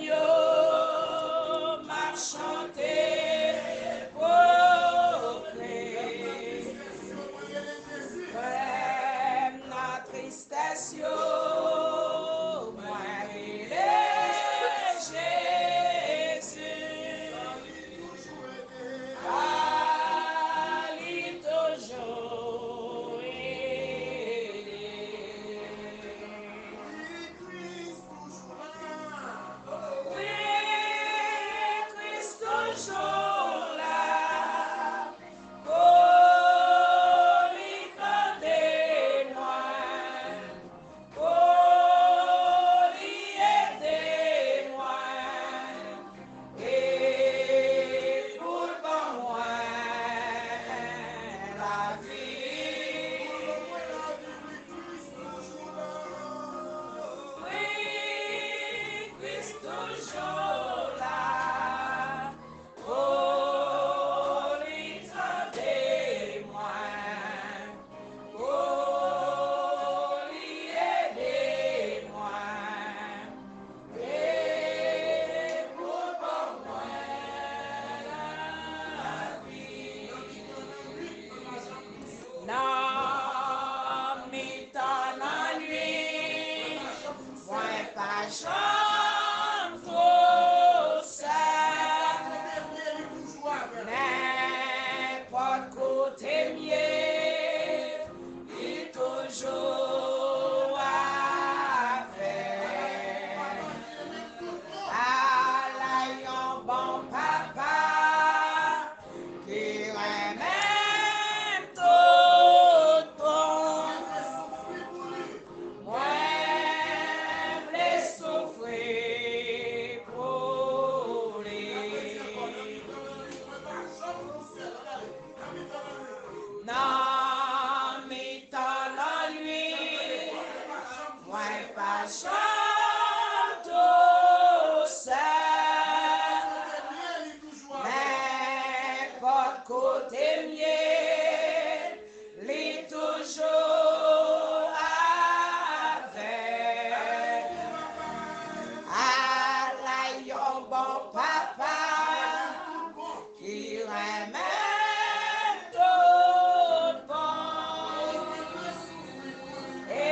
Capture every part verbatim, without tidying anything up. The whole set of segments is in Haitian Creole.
Yo, m ap chante, pwoklame. Frè m nan tristès yo, mwen rele Jezi. Ah, li toujou ede. Wi, Kris toujou la. Wi, Kris toujou la. Oh, li tande mwen. Oh, li ede mwen. E pou l ban mwen lavi. Wi, Kris toujou la. Oh, li tande mwen. Oh, li ede mwen. E pou l ban mwen lavi. Nan mitan lannwit, mwen pa janm twò sèl. Nenpòt kote m ye, li toujou avè m. Ala yon bon papa ki renmen m tout bon. Mwen vle soufri pou li. Nan mitan lannwit, mwen pa janm twò sèl. Nenpòt kote m ye, li toujou avè m. Ala yon bon papa ki renmen m tout bon. E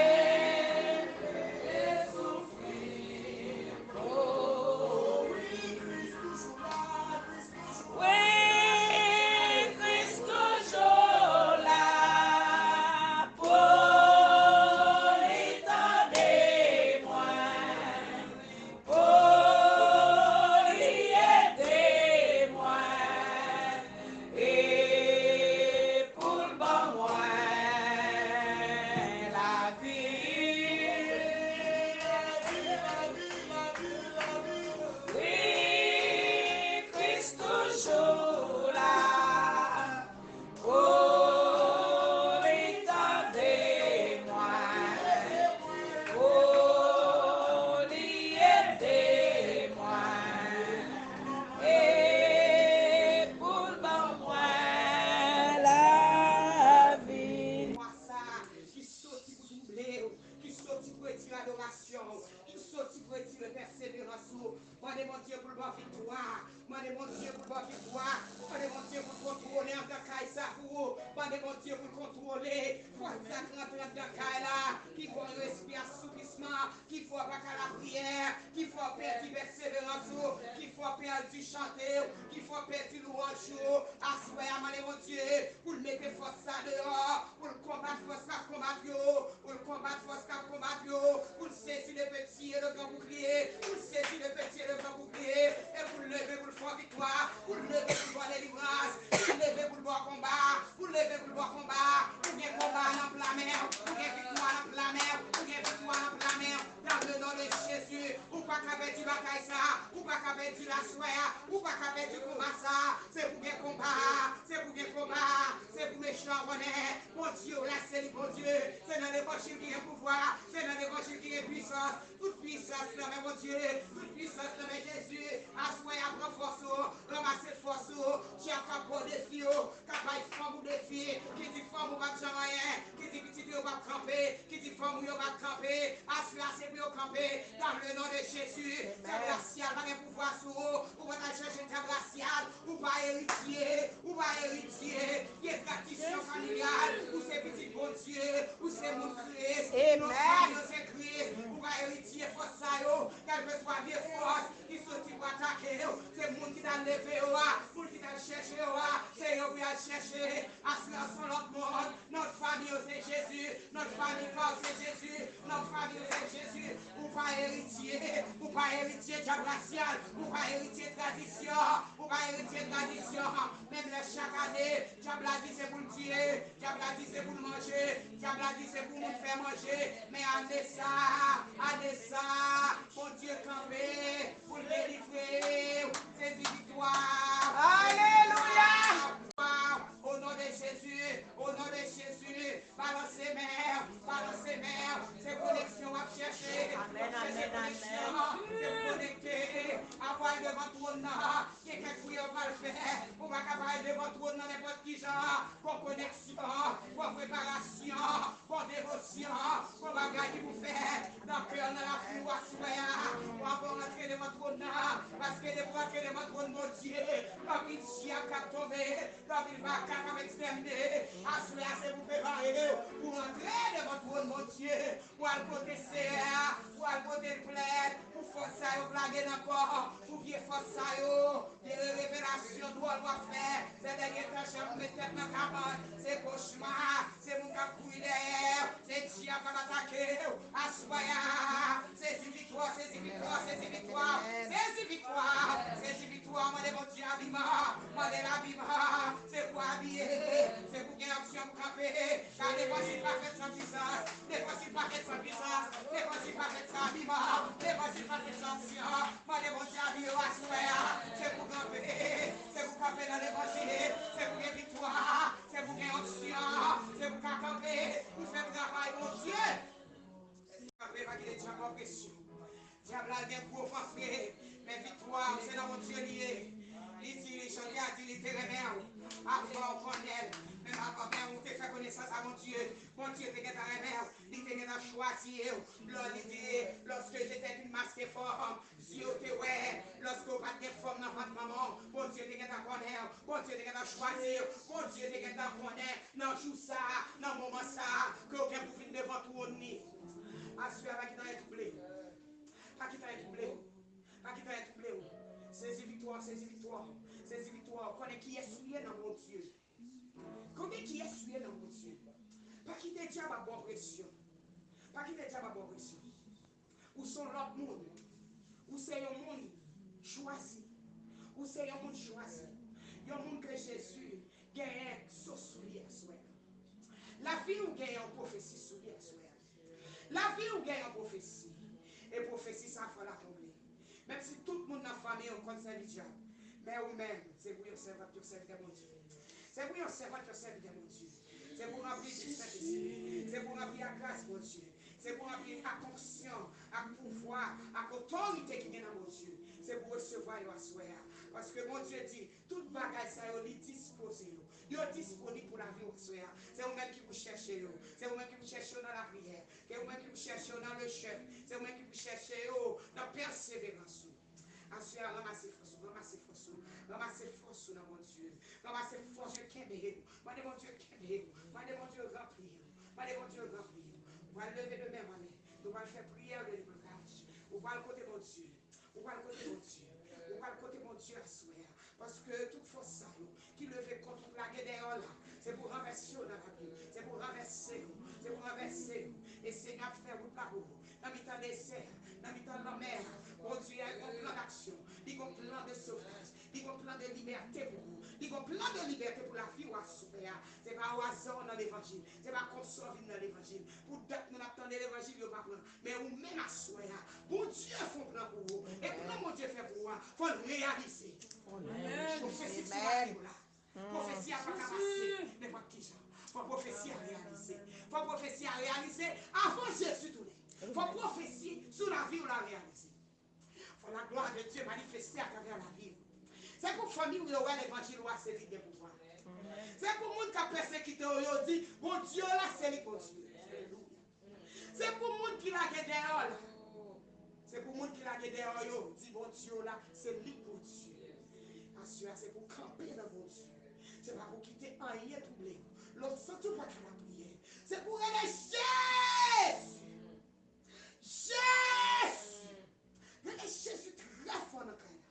soufri pou li. Wi, Kris toujou la pou li tande mwen, pou li ede mwen, e pou l ban mwen lavi. Wi, Kris toujou la pou li tande mwen, pou li ede mwen, e pou l ban mwen lavi. Vwa sa ki soti pou twouble w, ki soti pou retire adorasyon w, ki soti pou retire pèseverans ou. Mande Bondye pou l ba w viktwa. Mande Bondye pou l ba w viktwa. Mande Bondye pou l kontwole anndan kay sa pou ou. Mande Bondye pou l kontwole fòs sa k rantre anndan kay la, ki fè w respire asoupisman, ki fè w pa ka lapriyè, ki fè w pèdi pèseverans ou, ki fè w pèdi chante w, ki fè w pèdi lwanj ou. Aswè a, mande Bondye pou l mete fòs sa deyò, pou l konbat fòs k ap konbat yo, pou l konbat fòs k ap konbat yo, pou l sezi lepè ti e le gran boukliye, pou l sezi lepè ti e le gran boukliye, e pou l leve pou l fè w viktwa, pou l leve pou l ba w delivrans, pou l leve pou l ba w konba, pou l leve pou l ba w konba. Ou gen konba nan pla men w, ou gen viktwa nan pla men w, ou gen viktwa nan pla men w. Dans le nom de Jésus, ou pa ka pèdi batay sa, ou pa ka pèdi laswè a, ou pa ka pèdi konba sa. Se pou gen konba, se pou gen konba, se pou mechan konnen Bondye w la, se li Bondye. Se nan levanjil ki gen pouvwa, se nan levanjil ki gen pwisans. Tout pwisans Gras nan men Bondye, tout pisans nan men Jezi. Aswè a pran fòs ou, ranmase fòs ou. Dyab k ap ba w defi ou, k ap bay fanm ou defi, ki di fanm ou p ap janm anyen, ki di pitit ou yo p ap kanpe, ki di fanm ou yo p ap kanpe. Aswè a se pou yo kanpe. Dans le nom de Jésus, dyab rasyal pa gen pouvwa sou ou. Ou pa t al chèche dyab rasyal, ou pa eritye, ou pa eritye. Gen tradisyon familyal, ou se pitit Bondye, ou se moun Kris, non fanmi yo se Kris, ou pa eritye fòs sa yo, kèlkeswa vye fòs ki soti pou atake yo, se moun ki t al leve yo a, moun ki t al chèche yo a, se yo pou y al chèche. Aswè a se yon lòt mond, non fanmi yo se Jezi, non fanmi pa w se Jezi, non fanmi yo se Jezi. Ou pa eritye, ou pa eritye dyab rasyal, ou pa eritye tradisyon, ou pa eritye tradisyon. Menm lè chak ane, dyab la di se pou l tiye, dyab la di se pou l manje, dyab la di se pou moun fè manje. Men ane sa, ane sa, Bondye kanpe pou l delivre w. Sezi viktwa. Alelouya. O non de Jezi, o non de Jezi, balanse men, balanse men. Se koneksyon w ap chèche. W ap chèche koneksyon. Se konekte. Apre w al devan twòn nan, gen kèk priyè w pral fè. Ou pa ka pral devan twòn nan nenpòt ki jan. Gon koneksyon, gon preparasyon, gon devosyon, gon bagay ki pou fèt nan kè w, nan lavi w aswè a. W ap rantre devan twòn nan, paske depi w rantre devan twòn Bondye, anpil dyab k ap tonbe, anpil baka k ap ekstèmine. Aswè a se pou prepare w pou rantre devan twòn Bondye. Pou al kote Seyè a, pou al pote l plent, pou fòs sa yo k lage nan kò, pou vye fòs sa yo, de revelasyon dwòl w ap fè, se dènye tan chan pou met tèt nan kabann, se kochma, se moun k ap kouri dèyè, se dyab k ap atake w, aswè a, sezi viktwa, sezi viktwa, sezi viktwa, sezi viktwa, sezi viktwa, mande Bondye abiman, mande l abiman, se pou abiye, se pou gen onksyon pou kanpe, Levanjil pa fèt san pisans. Levanjil pa fèt san pisans. Levanjil pa fèt san abiman. Levanjil pa fèt san onksyon. Mande Bondye abiye w aswè a. Se pou kanpe. Se pou kanpe nan levanjil. Se pou gen viktwa. Se pou gen onksyon. Se pou ka kanpe pou fè travay Bondye. Kanpe, pa kite dyab ba w presyon. Dyab la gen gwo panfle, men viktwa w se nan Bondye li ye. Li di, li chante a di li te renmen w avan w konnen l. Menm avan menm ou te fè konesans a Bondye, Bondye te gentan renmen w. Li te gentan chwazi w. Lò li te, lorsque j'étais une mince forme, zye w te wè. Lòske w pa t gen fòm nan vant manman w, Bondye te gentan konnen w. Bondye te gentan chwazi w. Bondye te gentan konnen nan jou sa a, nan moman sa a, ke w gen pou vin devan twòn li. Aswè a, pa kite anyen twouble w. Pa kite anyen twouble w. Pa kite anyen twouble w. Sezi viktwa w, sezi viktwa w, sezi viktwa w. Konnen kiyès ou ye nan Bondye. Konnen kiyès ou ye nan Bondye. Pa kite dyab ap ba w presyon. Pa kite dyab ap ba w presyon. Ou se yon lòt moun. Ou se yon moun chwazi. Ou se yon moun chwazi. Yon moun ke Jezi genyen so sou li aswè a. Lavi w genyen yon pwofesi sou li aswè a. Lavi w gen yon pwofesi. E pwofesi sa fò l akonpli. Menm si tout moun nan fanmi w konn sèvi dyab, men ou menm, se pou yon sèvant, yon sèvitè Bondye. Se pou yon sèvant, yon sèvitè Bondye. Se pou ranpli de Sentespri. Se pou ranpli ak gras Bondye. Se pou ranpli ak onksyon, ak pouvwa, ak otorite ki gen nan Bondye. Se pou resevwa yo aswè a. Paske Bondye di, tout bagay sa yo, li dispoze yo. Yo disponib pou lavi w aswè a. Se ou menm ki pou chèche yo. Se ou menm ki pou chèche yo nan lapriyè. Se ou menm ki pou chèche yo nan le jeûne. Se ou menm ki pou chèche yo nan pèseverans ou. Aswè a, ranmase fòs ou, ranmase fòs ou, ranmase fòs ou nan Bondye. Ranmase fòs, kenbe yo. Mande Bondye kenbe yo. Mande Bondye ranpli yo. Mande Bondye ranpli yo. Ou pral leve demen maten. Nou pral fè priyè de deblokaj. Ou pral kote Bondye. Ou pral kote Bondye. Ou pral kote Bondye aswè a. Paske tout fòs sa yo ki leve kont ou, lage dèyè w la, se pou ranvèse yo nan lavi w. Se pou ranvèse yo. Se pou ranvèse yo. E Senyè ap fè wout la pou ou. Nan mitan dezè a, nan mitan lanmè a, Bondye a gon plan d'aksyon. Li gon plan de sovaj. Li gon plan de libète pou ou. Li gon plan de libète pou lavi w aswè a. Se pa o aza w nan levanjil. Se pa konsa w vin nan levanjil. Pou dat moun ap tande levanjil, yo pa pran. Men ou menm aswè a, Bondye fè yon plan pou ou. E plan Bondye fè pou ou a, fò l reyalize. Pwofesi ki make w la. Pwofesi a pa ka pase nenpòt ki jan. Fò pwofesi a reyalize. Fò pwofesi a reyalize avan Jezi tounen. Fò pwofesi sou lavi w la reyalize. Fò la glwa de Dye manifeste atravè lavi w. Se pou fanmi w yo wè levanjil ou a se li gen pouvwa. Se pou moun k ap pèsekite w yo di, Bondye w la se li k Bondye. Alelouya. Se pou moun ki lage dèyè w la. Se pou moun ki lage dèyè w yo di, Bondye w la se li k Bondye. Aswè a se pou kanpe nan Bondye. Se pa pou kite anyen twouble w. Lè w santi w pa ka lapriyè, se pou rele Jezi. Jezi! Rele Jezi trè fò nan kay la.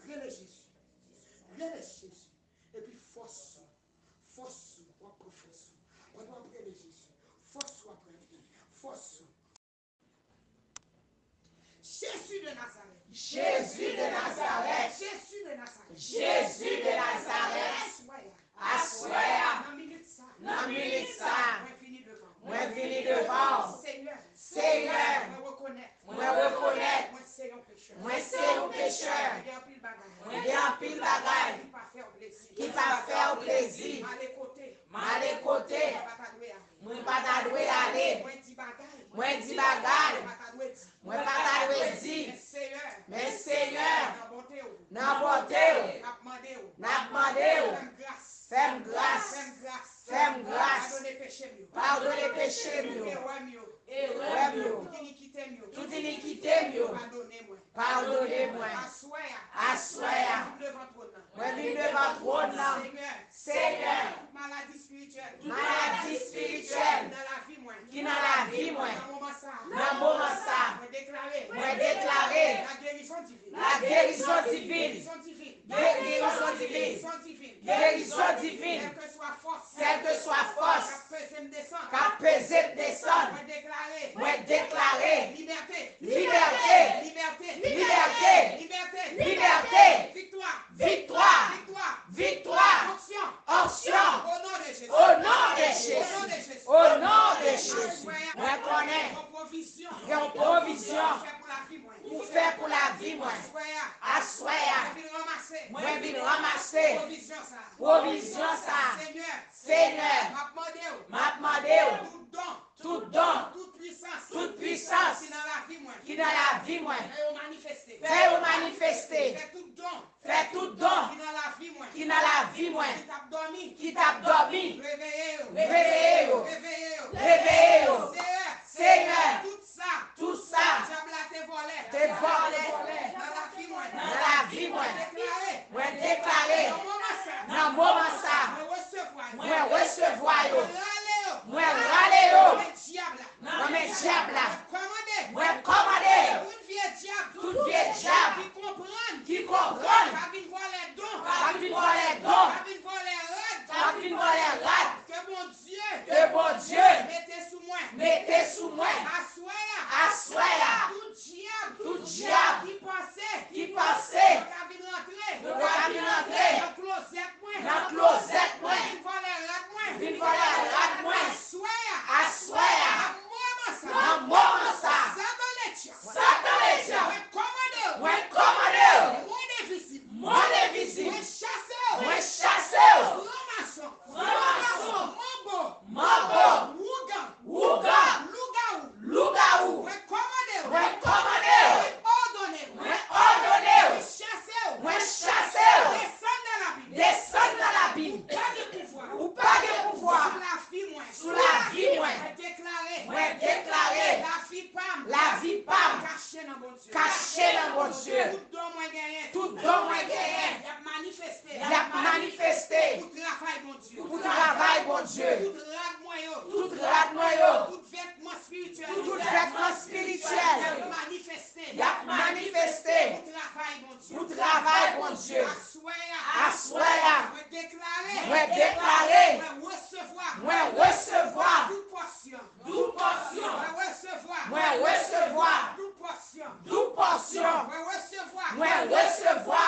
Rele Jezi. Rele Jezi. Epi fòs ou. Fòs ou. W ap pran fòs ou. Pandan w ap rele Jezi, fòs ou ap revini. Fòs ou. Jezi de Nazarèt. Jezi de Nazarèt. Jezi de Nazarèt. Jezi de Nazarèt. Aswè a. Aswè a. Nan minit sa. Nan minit sa. Mwen vini devan w. Mwen vini devan w. Senyè. Senyè. Mwen rekonèt. Mwen rekonèt. Mwen se yon pechè. Mwen se yon pechè. Mwen gen anpil bagay. Mwen gen anpil bagay. Ki pa fè w plezi. Ki pa fè w plezi. M ale kote. M ale kote. Mwen pa ta dwe ale. Mwen pa ta dwe ale. Mwen di bagay. Mwen di bagay. Mwen pa ta dwe di. Mwen pa ta dwe di. Men Senyè. Men Senyè. Nan bonte w. Nan bonte w. N ap mande w. N ap mande w. Fè m gras. Fè m gras. Fè m gras. Fè m gras. Padone peche m yo. Padone peche m yo. Erè m yo. Erè m yo. Tout inikite m yo. Tout inikite m yo. Padone mwen. Padone mwen. Aswè a. Aswè a. Mwen vin devan twòn nan. Mwen vin devan twòn nan. Senyè. Senyè. Tout maladi espirityèl. Tout maladi espirityèl. Ki nan lavi mwen. Ki nan lavi mwen. Nan moman sa. Nan moman sa. Mwen deklare. Mwen deklare. Lagerizon divin. Lagerizon divin. Gerizon divin. Gerizon divin. Gerizon divin. Gerizon divin. Kèlkeswa fòs. Kèlkeswa fòs. K ap peze m desann. K ap peze m desann. Mwen deklare. Mwen deklare. Libète. Libète. Libète. Libète. Libète. Viktwa. Viktwa. Viktwa. Viktwa. Onksyon. Onksyon. O non de Jezi. O non de Jezi. O non de Jezi. O non de Jezi. Mwen konnen. Yon pwovizyon. Yon pwovizyon. Fè pou lavi mwen. Ou fè pou lavi mwen. Aswè a. Aswè a. Mwen vin ranmase. Mwen vin ranmase. Pwovizyon sa. Pwovizyon sa. Senyè. Senyè. M ap mande w. M ap mande w. Tout don. Tout don. Tout pwisans. Tout pwisans. Ki nan lavi mwen. Ki nan lavi mwen. Fè yo manifeste. Fè yo manifeste. Fè tout don. Fè tout don. Ki nan lavi mwen. Ki nan lavi mwen. Ki t ap dòmi. Ki t ap dòmi. Reveye yo. Reveye yo. Reveye yo. Reveye yo. Senyè. Senyè. Tout sa. Tout sa. Dyab la te vòlè. Te vòlè. Nan lavi mwen. Nan lavi mwen. Mwen deklare. Mwen deklare. Nan moman sa. Nan moman sa. Mwen resevwa yo. Mwen resevwa yo. Mwen rale yo. Mwen rale yo. Nan men dyab la. Nan men dyab la. Mwen kòmande. Mwen kòmande. Tout vye dyab. Tout vye dyab. Ki konprann. Ki konprann. K ap vin vòlè don. K ap vin vòlè don. K ap vin vòlè rad. K ap vin vòlè rad. Ke Bondye. Ke Bondye. Mete sou mwen. Mete sou mwen. Aswè a. Aswè a. Tout dyab. Tout dyab. Ki panse. Ki panse. Yo ka vin rantre. Yo ka vin rantre. Nan klozèt mwen. Nan klozèt mwen. Vin vòlè rad mwen. Vin vòlè rad mwen. Aswè a. Aswè a. Nan moman sa. Nan moman sa. Satan ledyab. Satan ledyab. Mwen kòmande w. Mwen kòmande w. Monn envizib. Monn envizib. Mwen chase w. Mwen chase w. Franmason. Franmason. Manbo. Manbo. Wougan. Wougan. Lougawou. Lougawou. Mwen kòmande w. Mwen kòmande w. Mwen òdone w. Mwen òdone w. Mwen chase w. Mwen chase w. Desann nan labim. Desann nan labim. Ou pa gen pouvwa. Ou pa gen pouvwa. Sou lavi mwen. Sou lavi mwen. Mwen deklare. Mwen deklare. Lavi pa m. Lavi pa m. Kache nan Bondye. Kache nan Bondye. Tout don mwen genyen. Tout don mwen genyen. Y ap manifeste. Y ap manifeste. Pou travay Bondye. Pou travay Bondye. Tout rad mwen yo. Tout rad mwen yo. Tout vètman espirityèl. Tout vètman espirityèl. Y ap manifeste. Y ap manifeste. Pou travay Bondye. Pou travay Bondye. Aswè a. Aswè a. Mwen deklare. Mwen deklare. Mwen resevwa. Mwen resevwa. Tout pòsyon. Tout pòsyon. Mwen resevwa. Mwen resevwa. Tout pòsyon. Tout pòsyon. Mwen resevwa. Mwen resevwa.